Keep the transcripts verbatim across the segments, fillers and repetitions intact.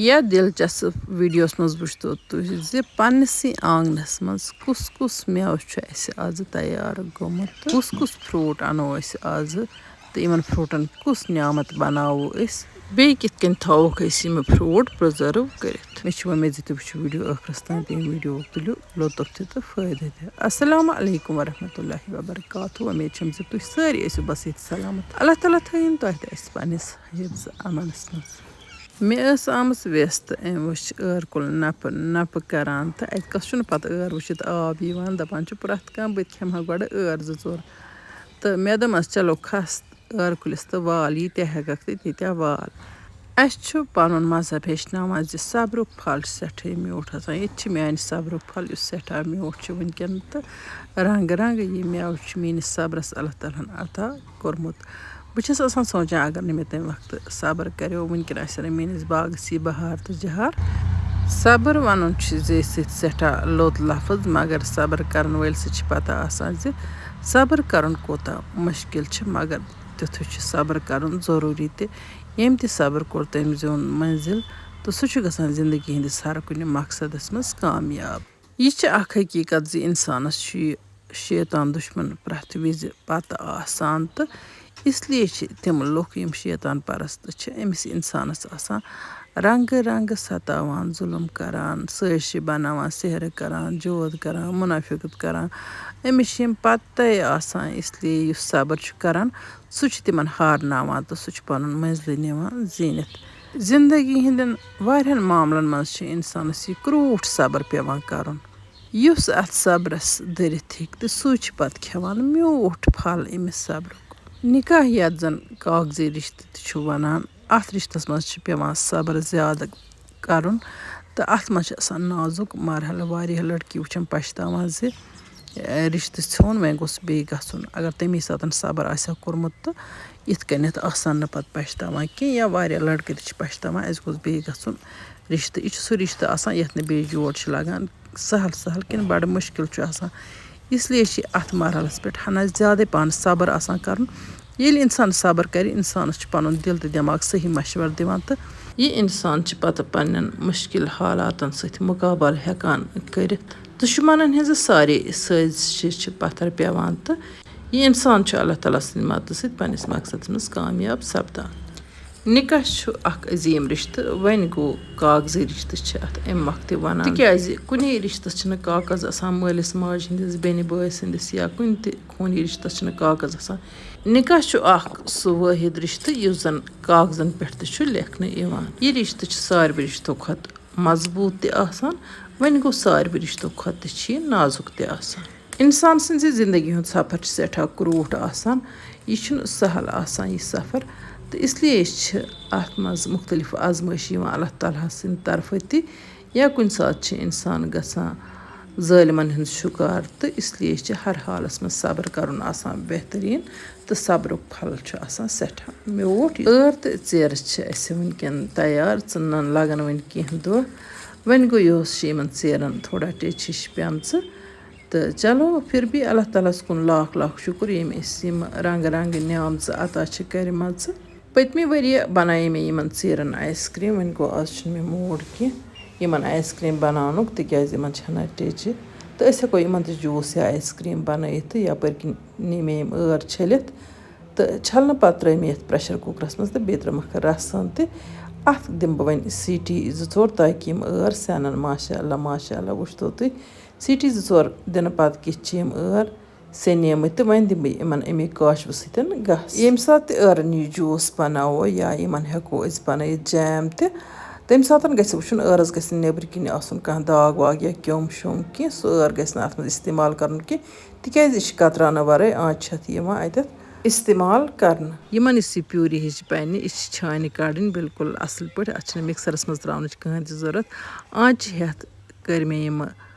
یَتھ دِلچسپ ویٖڈیوَس منٛز وٕچھتو تُہۍ زِ پننِسٕے آنٛگنَس منٛز کُس کُس مٮ۪وٕ چھُ اَسہِ آزٕ تیار گوٚمُت تہٕ کُس کُس fruit اَنو أسۍ آزٕ تہٕ یِمَن fruitَن کُس نعمت بناوو أسۍ، بیٚیہِ کِتھ کٔنۍ تھاووکھ أسۍ یِم fruit preserve کٔرِتھ۔ مےٚ چھِ وۄمید زِ تُہۍ وٕچھِو ویٖڈیو ٲخرَس تام، تہٕ یِم ویٖڈیو تُلِو لطف تہِ تہٕ فٲیدٕ تہِ۔ السلام علیکم ورحمۃ اللہ وبرکاتہ۔ وۄمید چھَم زِ تُہۍ سٲری ٲسِو بس ییٚتہِ سلامت۔ اللہ تعالیٰ تھٲیِن تۄہہِ تہٕ اَسہِ پننِس حفظ امانس منٛز۔ مےٚ ٲس آمٕژ وٮ۪س تہٕ أمۍ وٕچھ ٲر کُل نَپہٕ نَپہٕ کران تہٕ اَتہِ کَس چھُنہٕ پَتہٕ ٲر وٕچھِتھ آب یِوان، دَپان چھُ پرٛٮ۪تھ کانٛہہ، "بہٕ تہِ کھٮ۪مہٕ ہا گۄڈٕ ٲر زٕ ژور۔" تہٕ مےٚ دوٚپمَس، "چلو کھَس ٲر کُلِس تہٕ وال، ییٖتیٛاہ ہٮ۪کَکھ تہٕ تیٖتیٛاہ وال۔" اَسہِ چھُ پَنُن مذہب ہیٚچھناوان زِ صبرُک پھل چھُ سٮ۪ٹھاہٕے میوٗٹھ آسان۔ ییٚتہِ چھِ میٛانہِ صبرُک پھل، یُس سٮ۪ٹھاہ میوٗٹھ چھُ وٕنکٮ۪ن، تہٕ رنٛگہٕ رنٛگہٕ یہِ مٮ۪وٕ چھُ میٛٲنِس صبرَس اللہ تعالیٰ ہَن عطا کوٚرمُت۔ بہٕ چھَس آسان سونٛچان، اگر نہٕ مےٚ تَمہِ وقتہٕ صبر کَریو، وٕنکٮ۪ن آسہِ ہا نہٕ میٛٲنِس باغَس یہِ بہار تہٕ جہار۔ صبر وَنُن چھُ زیٚیہِ سۭتۍ سٮ۪ٹھاہ لوٚت لفظ، مگر صبر کَرَن وٲلۍ سۭتۍ چھِ پَتہ آسان زِ صبر کَرُن کوٗتاہ مُشکِل چھُ، مگر تیُتھُے چھُ صبر کَرُن ضروٗری تہِ۔ ییٚمۍ تہِ صبر کوٚر، تٔمۍ زیوٗن مٔنزِل، تہٕ سُہ چھُ گژھان زِندگی ہِنٛدِس ہر کُنہِ مقصدَس منٛز کامیاب۔ یہِ چھِ اکھ حقیٖقت زِ اِنسانَس چھُ یہِ شیطان دُشمن پرٛٮ۪تھ وِزِ پتہٕ آسان، تہٕ اس لیے چھِ تِم لُکھ، یِم شیطان پرست چھِ، أمِس اِنسانَس آسان رنٛگہٕ رنٛگہٕ ستاوان، ظُلم کران، سٲزشہِ بناوان، سحرٕ کران، جود کران، منافقت کران۔ أمِس چھِ یِم پتے آسان، اس لیے یُس صبر چھُ کران، سُہ چھُ تِمن ہارناوان تہٕ سُہ چھُ پنُن مٔنزلہٕ نِوان زیٖنِتھ۔ زندگی ہٕنٛدٮ۪ن واریاہن معاملن منٛز چھِ اِنسانَس یہِ کرٛوٗٹھ صبر پٮ۪وان کرُن۔ یُس اَتھ صبرَس دٔرِتھ ہیٚکہِ تہٕ سُے چھُ پَتہٕ کھٮ۪وان میوٗٹھ پھل أمِس صبرُک۔ نِکاح یَتھ زَن کاغذی رِشتہٕ تہِ چھُ وَنان، اَتھ رِشتَس منٛز چھِ پٮ۪وان صبر زیادٕ کَرُن تہٕ اَتھ منٛز چھِ آسان نازُک مرحلہٕ۔ واریاہ لٔڑکی وٕچھان پَشتاوان زِ، اے، رِشتہٕ ژھیوٚن، وۄنۍ گوٚژھ بیٚیہِ گژھُن۔ اگر تَمی ساتَن صبر آسہِ ہا کوٚرمُت تہٕ یِتھ کٔنٮ۪تھ آسان نہٕ پَتہٕ پَشتاوان کینٛہہ، یا واریاہ لٔڑکہٕ تہِ چھِ پَشتاوان، اَسہِ گوٚژھ بیٚیہِ گژھُن۔ رِشتہٕ، یہِ چھُ سُہ رِشتہٕ آسان یَتھ نہٕ بیٚیہِ جوڑ چھُ لَگان سَہَل سَہَل کِنہٕ بَڑٕ مُشکِل چھُ آسان۔ اس لیے چھِ اَتھ مرحلَس پٮ۪ٹھ ہَنا زیادَے پَہَن صبر آسان کَرُن۔ ییٚلہِ اِنسان صبر کَرِ، اِنسانَس چھُ پَنُن دِل تہٕ دٮ۪ماغ صحیح مَشوَر دِوان، تہٕ یہِ اِنسان چھُ پَتہٕ پنٛنٮ۪ن مُشکِل حالاتَن سۭتۍ مُقابلہٕ ہٮ۪کان کٔرِتھ۔ دُشمنَن ہٕنٛزٕ سارے سٲزشہِ چھِ پَتھَر پٮ۪وان، تہٕ یہِ اِنسان چھُ اللہ تعالیٰ سٕنٛدِ مدتہٕ سۭتۍ پنٛنِس مقصدَس منٛز کامیاب سَپدان۔ نِکاح چھُ اکھ عظیٖم رِشتہٕ، وۄنۍ گوٚو کاغذی رِشتہٕ چھِ اَتھ اَمہِ مۄکھٕ تہِ وَنان۔ تِکیٛازِ کُنے رِشتَس چھِنہٕ کاغذ آسان، مٲلِس ماجہِ ہِنٛدِس، بیٚنہِ بٲے سٕنٛدِس یا کُنہِ تہِ خوٗنی رِشتَس چھِنہٕ کاغذ آسان۔ نِکاح چھُ اکھ سُہ وٲحِد رِشتہٕ یُس زَن کاغذَن پٮ۪ٹھ تہِ چھُ لیکھنہٕ یِوان۔ یہِ رِشتہٕ چھُ ساروٕے رِشتو کھۄتہٕ مضبوٗط تہِ آسان، وۄنۍ گوٚو ساروٕے رِشتو کھۄتہٕ تہِ چھُ یہِ نازُک تہِ آسان۔ اِنسان سٕنٛزِ زِندگی ہُنٛد سفر چھُ سٮ۪ٹھاہ کرٛوٗٹھ آسان، یہِ چھُنہٕ سہل آسان یہِ سفر، تہٕ اس لیے چھِ اَتھ منٛز مُختلف آزمٲیشہِ یِوان اللہ تعالیٰ ہَس سٕنٛدِ طرفہٕ تہِ، یا کُنہِ ساتہٕ چھِ اِنسان گژھان ظٲلمَن ہُنٛد شُکار، تہٕ اس لیے چھِ ہر حالَس منٛز صبر کَرُن آسان بہتریٖن، تہٕ صبرُک پھل چھُ آسان سٮ۪ٹھاہ میوٗٹھ۔ ٲر تہٕ ژیرٕ چھِ اَسہِ وٕنکٮ۪ن تیار، ژٕنَن لَگَن وٕنہِ کینٛہہ دۄہ۔ وۄنۍ گوٚو، یُہُس چھِ یِمَن ژیرَن تھوڑا ٹیٚچھِش پیٚمژٕ۔ تہٕ چلو، پھر بھی اللہ تعالیٰ ہَس کُن لاکھ لاکھ شُکُر، ییٚمۍ أسۍ یِم رنٛگہٕ رنٛگہٕ نعمژٕ عطا چھِ کَرِمَژٕ۔ پٔتمہِ ؤریہِ بَنایے مےٚ یِمَن ژیرَن آیِس کرٛیٖم، وۄنۍ گوٚو، آز چھُنہٕ مےٚ موٗڈ کینٛہہ یِمَن آیِس کرٛیٖم بَناونُک، تِکیٛازِ یِمَن چھَنہٕ ٹیٚچہِ۔ تہٕ أسۍ ہٮ۪کو یِمَن تہِ جوٗس یا آیِس کرٛیٖم بَنٲیِتھ۔ تہٕ یَپٲرۍ کِنۍ نی مےٚ یِم ٲر چھٔلِتھ تہٕ چھَلنہٕ پَتہٕ ترٛٲے مےٚ یَتھ پرٛٮ۪شَر کُکرَس منٛز تہٕ بیٚیہِ ترٛٲومَکھ رَسَن تہِ۔ اَتھ دِمہٕ بہٕ وۄنۍ سیٖٹی زٕ ژور، تاکہِ یِم ٲر سٮ۪نَن۔ ماشاء اللہ، ماشاء اللہ، وٕچھتو تُہۍ، سیٖٹی زٕ ژور دِنہٕ پَتہٕ کِتھ چھِ یِم ٲر سیٚنیمٕتۍ، تہٕ وۄنۍ دِمہٕ بہٕ یِمَن اَمے کاشوٕ سۭتۍ گَس۔ ییٚمہِ ساتہٕ تہِ ٲرَن یہِ جوٗس بَناوو یا یِمَن ہٮ۪کو أسۍ بَنٲیِتھ جیم تہِ، تَمہِ ساتہٕ گژھِ وٕچھُن، ٲرَس گژھِ نہٕ نیٚبرٕ کِنۍ آسُن کانٛہہ داغ واغ یا کیوٚم شوٚم کینٛہہ، سُہ ٲر گژھِ نہٕ اَتھ منٛز استعمال کَرُن کینٛہہ، تِکیٛازِ یہِ چھِ کتراونہٕ ورٲے آنٛچہِ ہٮ۪تھ یِوان اَتٮ۪تھ استعمال کرنہٕ۔ یِمن یُس یہِ پیوٗری ہِش بنہِ، یہِ چھِ چھانہِ کڑٕنۍ بالکل اصل پٲٹھۍ۔ اتھ چھِنہٕ مکسرس منٛز تراونٕچ کٕہٕنۍ تہِ ضروٗرت۔ آنٛچہِ ہٮ۪تھ کٔرۍ مےٚ یِم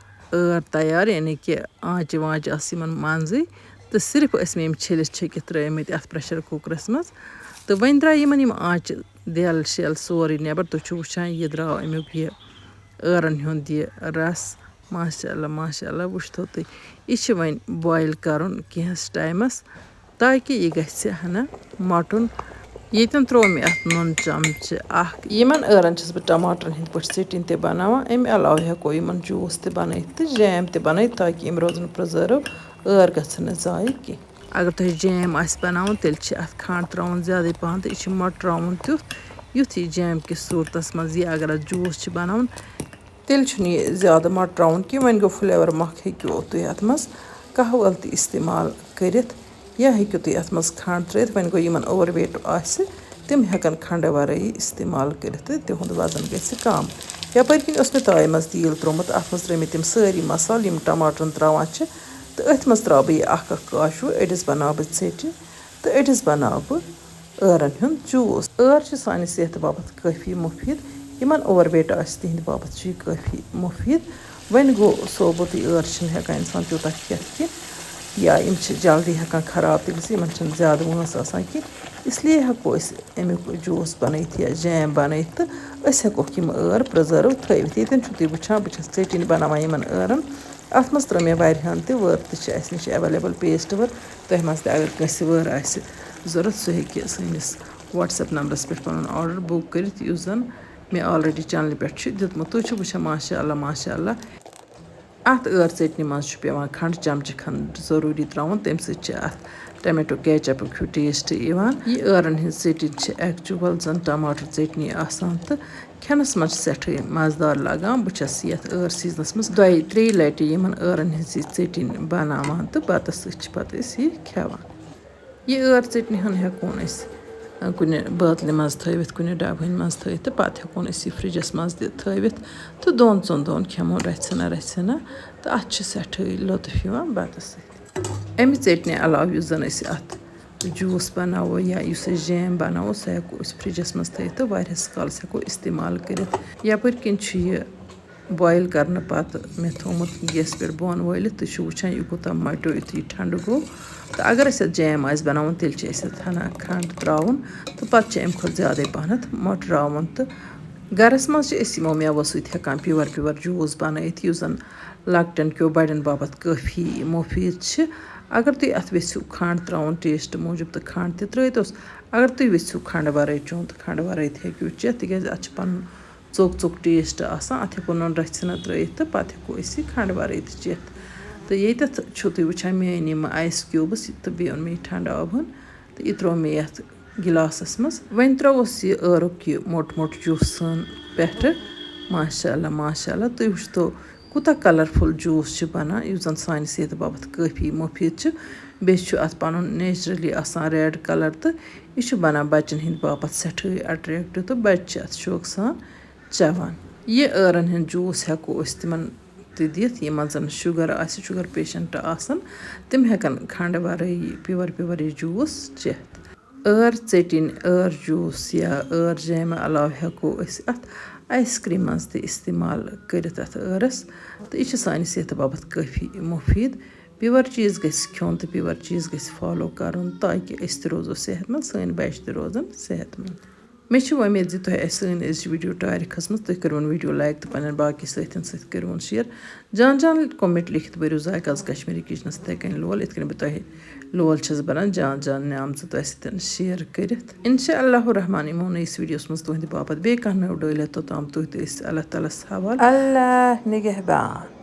ٲر تیار، یعنی کہِ آنٛچہِ وانٛچہِ آسہٕ یِمن منٛزٕے، تہٕ صرف ٲسۍ مےٚ یِم چھٔلِتھ چھٔکِتھ ترٲومٕتۍ اتھ پریشر کُکرس منٛز۔ تہٕ وۄنۍ درٛاے یِمن یِم آنٛچہِ دٮ۪ل شٮ۪ل سورُے نٮ۪بر۔ تُہۍ چھِو وٕچھان، یہِ درٛاو امیُک یہِ ٲرن ہُنٛد یہِ رس۔ ماشاء اللہ، ماشاء اللہ، وٕچھتو تُہۍ، یہِ چھِ وۄنۍ boil کَرُن کینٛہَس ٹایمَس، تاکہِ یہِ گژھِ ہنا مۄٹُن۔ ییٚتٮ۪ن ترٛوو مےٚ اَتھ نُن چمچہٕ اَکھ۔ یِمَن ٲرَن چھَس بہٕ ٹماٹرَن ہِنٛدۍ پٲٹھۍ ژیٚٹِنۍ تہِ بَناوان۔ اَمہِ علاوٕ ہٮ۪کو یِمَن جوٗس تہِ بَنٲیِتھ تہٕ جیم تہِ بَنٲیِتھ، تاکہِ یِم روزَن پرٛزٲرٕو، ٲر گژھن نہٕ ضایع کینٛہہ۔ اگر تۄہہِ جیم آسہِ بَناوُن، تیٚلہِ چھِ اَتھ کھنٛڈ ترٛاوُن زیادَے پَہَن تہٕ یہِ چھِ مۄٹراوُن تیُتھ، یُتھ یہِ جیم کِس صوٗرتَس منٛز یی۔ اگر اَتھ جوٗس چھِ بَناوُن، تیٚلہِ چھُنہٕ یہِ زیادٕ مۄٹراوُن کینٛہہ۔ وۄنۍ گوٚو، فلیور مۄکھ، ہیٚکِو تُہۍ اَتھ منٛز قہوٕ ٲلہٕ تہِ استعمال کٔرِتھ، یا ہیٚکِو تُہۍ اَتھ منٛز کھنٛڈ ترٛٲوِتھ۔ وۄنۍ گوٚو، یِمَن اوور ویٹ آسہِ، تِم ہٮ۪کَن کھنٛڈٕ وَرٲیی استعمال کٔرِتھ تہٕ تِہُنٛد وزن گژھِ کم۔ یَپٲرۍ کِنۍ اوس مےٚ تایہِ منٛز تیٖل ترٛوومُت، اَتھ منٛز ترٛٲوۍ مٕتۍ تِم سٲری مصالہٕ، یِم ٹماٹرَن ترٛاوان چھِ، تہٕ أتھۍ منٛز ترٛاوٕ بہٕ یہِ اَکھ اَکھ کاشوٕ، أڑِس بَناوٕ بہٕ ژیٚٹہِ تہٕ أڑِس بَناوٕ بہٕ ٲرَن ہُنٛد جوٗس۔ ٲر چھِ سانہِ صحتہٕ باپَتھ کٲفی مُفیٖد۔ یِمَن اوور ویٹ آسہِ، تِہِنٛدِ باپَتھ چھُ یہِ کٲفی مُفیٖد۔ وۄنۍ گوٚو ثوبوٗتٕے، ٲر چھِنہٕ ہٮ۪کان اِنسان تیوٗتاہ کھٮ۪تھ کینٛہہ، یا یِم چھِ جلدی ہٮ۪کان خراب تہِ گٔژھِتھ، یِمَن چھِنہٕ زیادٕ وٲنٛس آسان کینٛہہ۔ اس لیے ہٮ۪کو أسۍ اَمیُک جوٗس بَنٲیِتھ یا جیم بَنٲیِتھ تہٕ أسۍ ہٮ۪کوکھ یِم ٲر پرٛزٲرٕو تھٲوِتھ۔ ییٚتٮ۪ن چھُو تُہۍ وٕچھان، بہٕ چھَس ژیٚٹِنۍ بَناوان یِمَن ٲرَن۔ اَتھ منٛز ترٛٲو مےٚ واریاہَن تہِ، ؤر تہِ چھِ اَسہِ نِش ایویلیبل، پیسٹ ؤر۔ تۄہہِ منٛز تہِ اگر کٲنٛسہِ وٲر آسہِ ضوٚرَتھ، سُہ ہیٚکہِ سٲنِس WhatsApp نمبرَس پٮ۪ٹھ پَنُن آرڈر بُک کٔرِتھ، یُس زَن مےٚ آلریڈی چینلہِ پٮ۪ٹھ چھُ دیُتمُت۔ تُہۍ چھِو وٕچھان، ماشاء اللہ، ماشاء اللہ۔ اَتھ ٲر ژیٚٹنہِ منٛز چھُ پٮ۪وان کھنٛڈ چمچہٕ کھنٛڈ ضروٗری ترٛاوُن، تَمہِ سۭتۍ چھِ اَتھ ٹمیٹو کیچپُک ہیوٗ ٹیسٹ یِوان۔ یہِ ٲرَن ہٕنٛز ژیٚٹِنۍ چھِ ایکچُول زَن ٹماٹر ژیٚٹنی آسان تہٕ کھٮ۪نَس منٛز چھِ سٮ۪ٹھٕے مَزٕدار لَگان۔ بہٕ چھَس یَتھ ٲر سیٖزنَس منٛز دۄیہِ ترٛیٚیہِ لَٹہِ یِمَن ٲرَن ہٕنٛز یہِ ژیٚٹِنۍ بَناوان تہٕ بَتَس سۭتۍ چھِ پَتہٕ أسۍ یہِ کھٮ۪وان۔ یہِ ٲر ژیٚٹنہِ ہن ہٮ۪کون أسۍ، آ، کُنہِ بٲتلہِ منٛز تھٲوِتھ، کُنہِ ڈبہٕ ہٕنۍ منٛز تھٲوِتھ تہٕ پَتہٕ ہٮ۪کون أسۍ یہِ فرجَس منٛز تہِ تھٲوِتھ تہٕ دۄن ژۄن دۄہَن کھٮ۪مو رَژھِ ہنا رَژھِ ہنا تہٕ اَتھ چھِ سٮ۪ٹھٕے لطف یِوان بَتَس سۭتۍ۔ اَمہِ ژیٚٹنہِ علاوٕ یُس زَن أسۍ اَتھ جوٗس بَناوو یا یُس أسۍ جیم بَناوو، سُہ ہٮ۪کو أسۍ فرجَس منٛز تھٲوِتھ تہٕ واریاہَس کالَس ہٮ۪کو استعمال کٔرِتھ۔ یَپٲرۍ کِنۍ چھُ یہِ بویِل کرنہٕ پتہٕ مےٚ تھوٚومُت گیس پٮ۪ٹھ بۄن وٲلِتھ، تُہۍ چھِو وٕچھان یہِ کوٗتاہ مۄٹیو یُتھُے یہِ ٹھنٛڈٕ گوٚو۔ تہٕ اگر اَسہِ اَتھ جیم آسہِ بَناوُن، تیٚلہِ چھِ اَسہِ اَتھ ہنا کھنٛڈ ترٛاوُن تہٕ پَتہٕ چھِ اَمہِ کھۄتہٕ زیادَے پَہنَتھ مۄٹراوُن۔ تہٕ گَرَس منٛز چھِ أسۍ یِمو مٮ۪وو سۭتۍ ہٮ۪کان پیور پیور جوٗس بَنٲیِتھ، یُس زَن لۄکٹٮ۪ن کیو بَڑٮ۪ن باپَتھ کٲفی مُفیٖد چھِ۔ اگر تُہۍ اَتھ یَژھِو کھنٛڈ ترٛاوُن ٹیسٹ موٗجوٗب، تہٕ کھنٛڈ تہِ ترٛٲوتوس۔ اگر تُہۍ یَژھِو کھنٛڈٕ وَرٲے چیوٚن، تہٕ کھنٛڈٕ وَرٲے تہِ ہیٚکِو چٮ۪تھ، تِکیٛازِ اَتھ چھِ پَنُن ژوٚک ژوٚک ٹیسٹ آسان۔ اَتھ ہٮ۪کو نُن رَژھِ ہنا ترٛٲیِتھ تہٕ پَتہٕ ہٮ۪کو أسۍ یہِ کھنٛڈٕ وَرٲے تہِ چٮ۪تھ۔ تہٕ ییٚتٮ۪تھ چھُو تُہۍ وٕچھان میٛٲنۍ یِم آیِس کیوٗبٕس تہٕ بیٚیہِ اوٚن مےٚ یہِ ٹھنٛڈٕ آبہٕ ہن تہٕ یہِ ترٛوو مےٚ یَتھ گِلاسَس منٛز۔ وۄنۍ ترٛووُس یہِ ٲرُک یہِ موٚٹ موٚٹ جوٗس سان پٮ۪ٹھٕ۔ ماشاء اللہ، ماشاء اللہ، تُہۍ وٕچھتو کوٗتاہ کلرفُل جوٗس چھُ بَنان، یُس زَن سانہِ صحتہٕ باپَتھ کٲفی مُفیٖد چھُ۔ بیٚیہِ چھُ اَتھ پَنُن نیچرٔلی آسان ریڈ کلر تہٕ یہِ چھُ بَنان بَچَن ہِنٛدِ باپَتھ سٮ۪ٹھٕے اٹریکٹِو تہٕ بَچہِ چھِ اَتھ شوقہٕ سان چٮ۪وان۔ یہِ ٲرَن ہُنٛد جوٗس ہٮ۪کو أسۍ تِمَن تہِ دِتھ، یِمَن زَن شُگر آسہِ، شُگر پیشنٹ آسَن، تِم ہٮ۪کَن کھنٛڈٕ وَرٲیی پیور پیور یہِ جوٗس چٮ۪تھ۔ ٲر ژیٚٹِنۍ، ٲر جوٗس یا ٲر جیمہِ علاوٕ ہٮ۪کو أسۍ اَتھ آیِس کرٛیٖم منٛز تہِ استعمال کٔرِتھ اَتھ ٲرَس، تہٕ یہِ چھِ سانہِ صحتہٕ باپَتھ کٲفی مُفیٖد۔ پیور چیٖز گژھِ کھیوٚن تہٕ پیور چیٖز گژھِ فالو کَرُن، تاکہِ أسۍ تہِ روزو صحت مند، سٲنۍ بَچہِ تہِ روزَن صحت مند۔ مےٚ چھِ وۄمید زِ تۄہہِ آسہِ سٲنۍ أزچہِ ویٖڈیو ٹارِ کھٔژمٕژ۔ تُہۍ کٔرِوُن ویٖڈیو لایک تہٕ پنٛنٮ۪ن باقٕے سٲتھٮ۪ن سۭتۍ کٔرِوُن شیئر۔ جان جان کمنٹ لیکھِتھ بٔرِو ذائقہ از کشمیری کچنس تِتھَے کٔنۍ لول، یِتھ کٔنۍ بہٕ تۄہہِ لول چھَس بَران جان جان نعمژٕ تۄہہِ سۭتۍ شیئر کٔرِتھ۔ انشاء اللہ الرحمن یِمو نٔیِس ویٖڈیوَس منٛز تُہٕنٛدِ باپَتھ بیٚیہِ کانٛہہ نٔو ڈٲلۍ ہٮ۪تھ، توٚتام تُہۍ تہٕ أسۍ اللہ تعالیٰ ہَس حوالہٕ۔ اللہ نگہبان۔